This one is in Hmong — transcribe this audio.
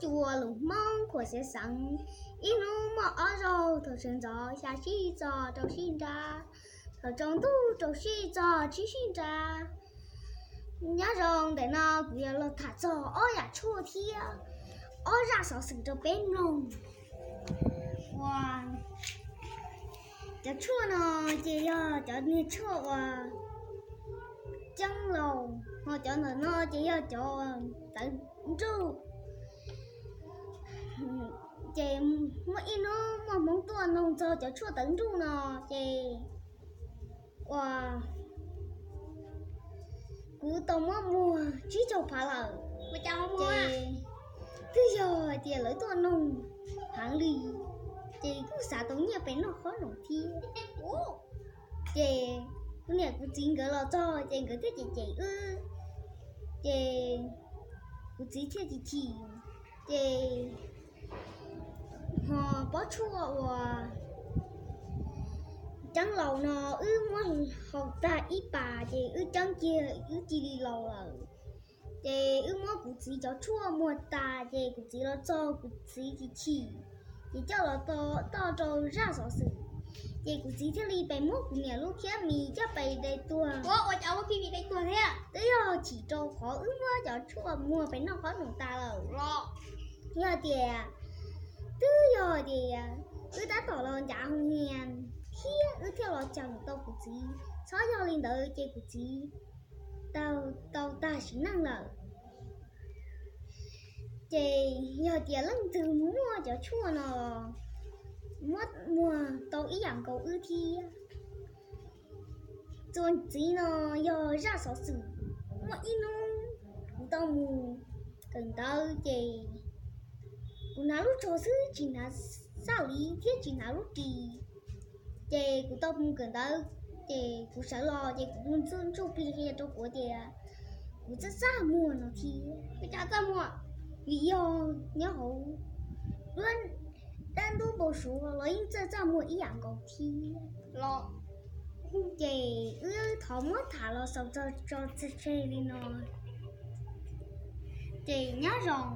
cua lus Hmoob khuam xeev xeev. Ib hnub muaj ob zaug, thaum sawv ntxov xya sij txog rau sij nra, thaum tsaus ntuj rau sij txog tsib sij nra. Nyob zoo ntawm no kuv yuav los tham txog ob yam tshuaj thiab ob zaj xov xwm rau peb mloog. Ua cov tshuaj no ces yog cov niag tshuaj uas ceeb laus, ho cov ntawm no ces yog cov tawv nruj. Ces muaj ib hnub muaj Hmoob tuaj noog txog cov tshuaj tawv nruj no, ces ua kuv tau muab muag tsib caug phav lawm. Ces twb yog hais tias lawv tuaj noog heev li, ces kuj xav tau nyiaj pem noj qhob noom thiab. Ces kuv niam kuv txiv nkawd los txog ces nkawd thiaj cem cem wb, ces kuv txiv thiaj chim chim. Ces ho pob tshuaj uas ceeb laus no wb muab haus tag ib pas ces wb ceeb kiag wb cia li laus lawm. Ces wb muab kuv txiv cov tshuaj muag tas ces kuv txiv los txog kuv txiv chim chim, ces coj los toj rau zaj xov xwm. Ces kuv txiv thiaj li pes muab kuv niam lub phiab mis coj pes de tuag. Twb yog chim rau qhov wb muab cov tshuaj muag pem noj qhob noom tas lawm. Yog tias, twb yog tias wb tab tom los ncav hoo hia thiab wb thiaj los cheem tau kuv txiv. Txhob yog li ntawd ces kuv txiv tau tag sim neej lawm. Ces yog tias leej twg muaj cov tshuaj no los muab muag tau ib yam nkaus wb thiab. Txuas ntxiv no yog zaj xov xwm muaj ib hnub kuv tau mus kawm ntawv ces kuv hnav lub tsho xwb tsis hnav xaj liv thiab tsis hnav lub ris. Ces kuv tau mus kawm ntawv, ces kuv sawv los ces kuv tus ntsuj plig qhia rau kuv tias kuv txawj txaj muag no thiab. Vim yog nyob hauv dab ntub npau suav los yeej txawj txaj muag ib yam nkaus thiab. Ces wb thov muab tham los xaus txog tso tseg li no. Ces nyob zoo.